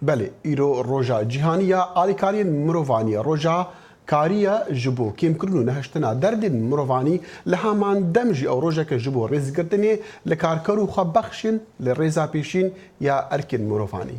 Belê, îro roja cîhanî ya alîkariyên mirovanî ye. Roja karî ye ji bo kêmkirin û nehiştina derdên mirovanî, li heman dem jî ew rojeke ji bo rêzgirtinê li karker û xwebexşên li rêza pêşîn ya erkên mirovanî.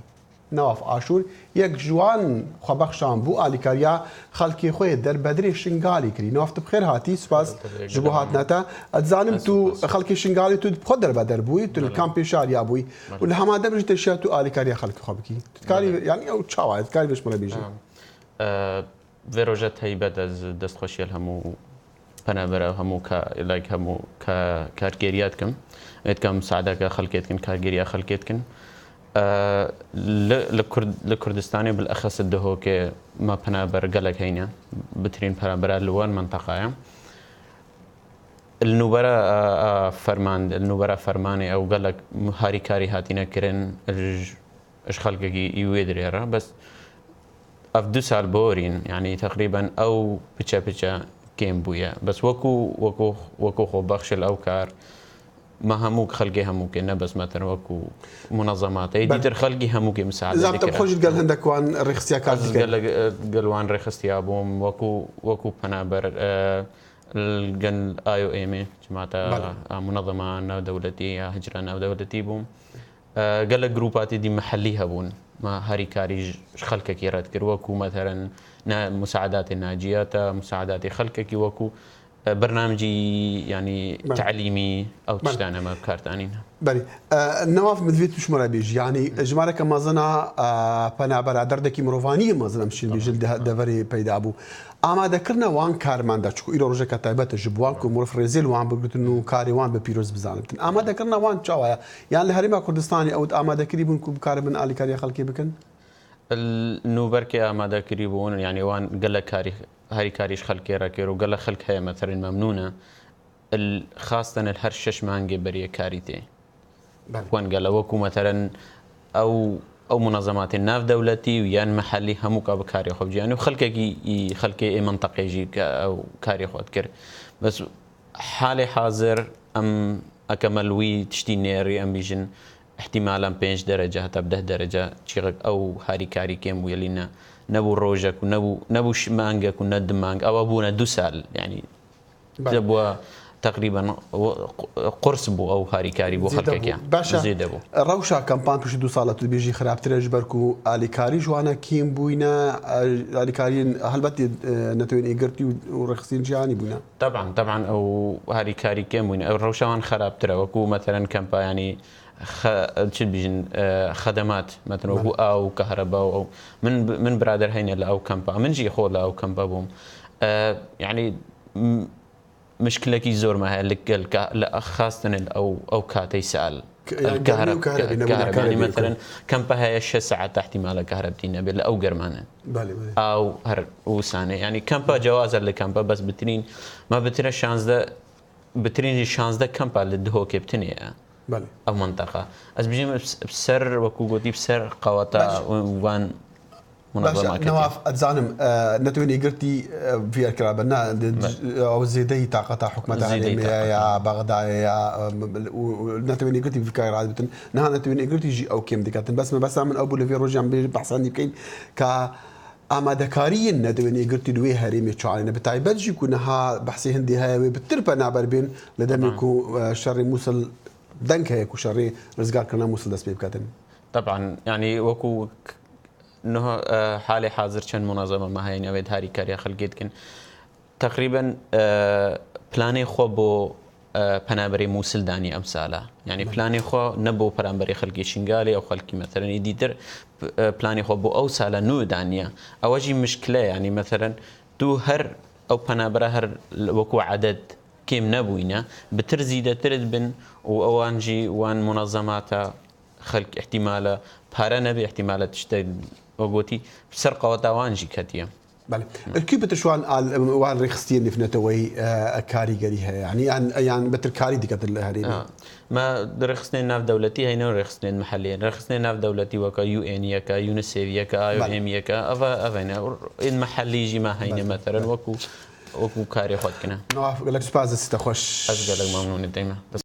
Newaf Aşûr yek ji wan xwebexşan bû alîkariya xelkê xwe yê derbederê Şingalî kirî. Newaf tu bi xêr hatî, spas ji bo hatina te. Ez dizanim tu xelkê Şingalî tu bi xwe derbeder bûyî, tu li kampê Şariya bûyî û li heman dem jî te şiya tu alîkariya xelkê xwe bikî. Tu dikarî yanî ew çawa ye? Tu dikarî vê ji min re bêjî? Vê roja taybet ez destxweşiya li hemû penabera hemû ka like hemû ka kargêriya dikim. Ê dikim musaedeke xelkê dikin, kargêriya xelkê dikin. Li li Kurd li Kurdistanê bilexes li Duhokê me penaber gelek heyne. Bitirîn penabera li wan minteqaya. Li nûbera ferman li nûbera fermanê ew gelek harîkarî hatîne kirin ji xelkekî wê dirê re bes Ev du sal borîn yanî teqrîben ew piçe piçe kêm bûye. Bes wekû wekû wekû xwebexş li ew kar me hemû xelkê hemû kê ne bes me tenê wekû munezematê dîtir xelkî hemû kê misaede Zaf te bi xwe jî digel hindek wan rêxistiya kar Ez dikir. gelek gel wan rêxistiya bûm wekû wekû penaber li gel IOMê cemaeta Belê. munezema navdewletî ya hicra navdewletî bûm. Gelek grûpatê dî mehellî hebûn. Me harîkarî ji xelkekî re dikir wekû meselen ne musaedatê naciyata, musaedatê xelkekî wekû bernamecî yanî telîmî ew tiştane me bi kar dianîn. Belê. Newaf min divê tu ji min re bêjî yanî jimareke mezin a penabera derdekî mirovanî yê mezin em çi dibêjin li deverê peyda bû. Amadekirina wan karmenda çiku îro rojeke taybet e ji bo wan ku mirov rêzê li wan bigirtin û karê wan bi pîroz bizanibtin. Amadekirina wan çawa ye? Yan li Herêma Kurdistanê ew di amadekirî bûn ku bikaribin alîkariya xelkê bikin? Li nûberkê amadekirî bûn yanî wan gelek karî harîkarî ji xelkê re kir û gelek xelk heye meselên memnûn e. Li xasten li her şeş mangê beriyê karî tê. Wan gele wekû meselen ew ew munezematên navdewletî û yan mehellî hemû ka bi karê xwe bicî yanî xelkekî xelkê ê minteqê jî ew karê xwe dikir. Bes Halê hazir em eke me li wî tiştî nêrî em bîjin îhtîmalan 5 derece heta bi 10 derece çîxek ew harîkarî kêm bûye lî ne nebû rojek û nebû nebû mangek û ne du mang ewa bûne du sal yanî bûye teqrîben qurs bû ew harîkarî bû xelkekê zêde bû. Rewşa kampan piştî du sala tu dibêjî xirabtir e ji ber ku alîkarî ji wan e kêm bûyne alîkariyên helbet netewên êgirtî û rêxistiyên cîhanî bûne. Teb'an teb'an ew harîkarî kêm bûne ew rewşa wan xerabtir e wekû meselen kempa yanî çi dibîjin xedemat meselen wekû aw kehreba û ew min min birader heyne li ew kempa min jî xwe li ew kempa bûm yanî mişkilekî zor me heye li gel li xastin li ew ew katey sal الكهرباء يعني مثلا كمبا هي 6 ساعات احتمال كهربتي نبي او قرمانه او هەر وسانێ یانی کەمپە جەوازە لە کەمپە بەس بترین ما بترە شانزدە بترینی شانزدە کەمپە لە دهۆکێ بتنێە ئەو منتەقە ئەس بژیم سەر وەکو گوتی سەر قەوەتە وان نەواف ئەزانم نەتوێن یەکگرتی ڤێر کرا بە نا ئەو زێدەی تاقەتە حکومەتە هەرێمیە یا بەغدایە یا نەتوێن یەکگرتی ڤکای ڕات بتن نها نەتوێن یەکگرتی ژی ئەو کێم دکاتن بەس مەبەستا من ئەو بوو لە ڤێ ڕۆژیان بێ بەحسانی بکەین کە ئامادەکاریین نەتوێن یەکگرتی لوێ هەرێمی چوارینە بە تایبەت ژی کو نها بەحسی هەندی هەیە وێ بتر پەنابەر بێن لە دەمێک و شەڕی مووسڵ دەنگ هەیە کو شەڕی ڕزگارکردنا مووسڵ دەست پێ بکاتن. طبعا یعنی وەکو نها حالی حاضر چەند منەزەمە مە هەین ئەوێت هاریکاریە خەلکێ دکن تقریبا پلانێ خۆ بۆ پەنابەری مووسل دانی ئەم سالە یعنی پلانی خۆ نە بۆ پەرامبەری خەلکی شنگالی ئەو خەلکی مەسەرەنی دیتر پلانی خۆ بۆ ئەو سالە نوێ دانیە ئەوەژی مشکلە ینی مەسەرەن دوو هەر ئەو پەنابەرە هەر وەکو عدد کێم نەبووینە بتر زیدەترت بن و ئەوانجی وان منەزەماتە خەلک احتیمالە پارە نەبێ احتیمالە تشتە وەگوتی سەر قەوەتا وانجی کەتیە. بەێ کی بتر شوان وان ڕێخستیە نفنەتەوەی کاریگەری هەیە یعنی یان یان بتر کاری دیکەتر لە هەرێمی ما ڕێخستنێ ناو دەولەتی هەینە و ڕێخستنێ محلیە ڕێخستنێ ناو دەولەتی وەکە یو ئێن یەکە یونسێف یەکە ئای ئێم یەکە ئەڤ ئەڤێنە ئین محلی ژی ما هەینە مەتەرەن وەکو وەکو کاری خۆت کنە نواف گەلەک سوپاس دەستتە خۆش ئەز گەلەک مەمنونت دەیمە.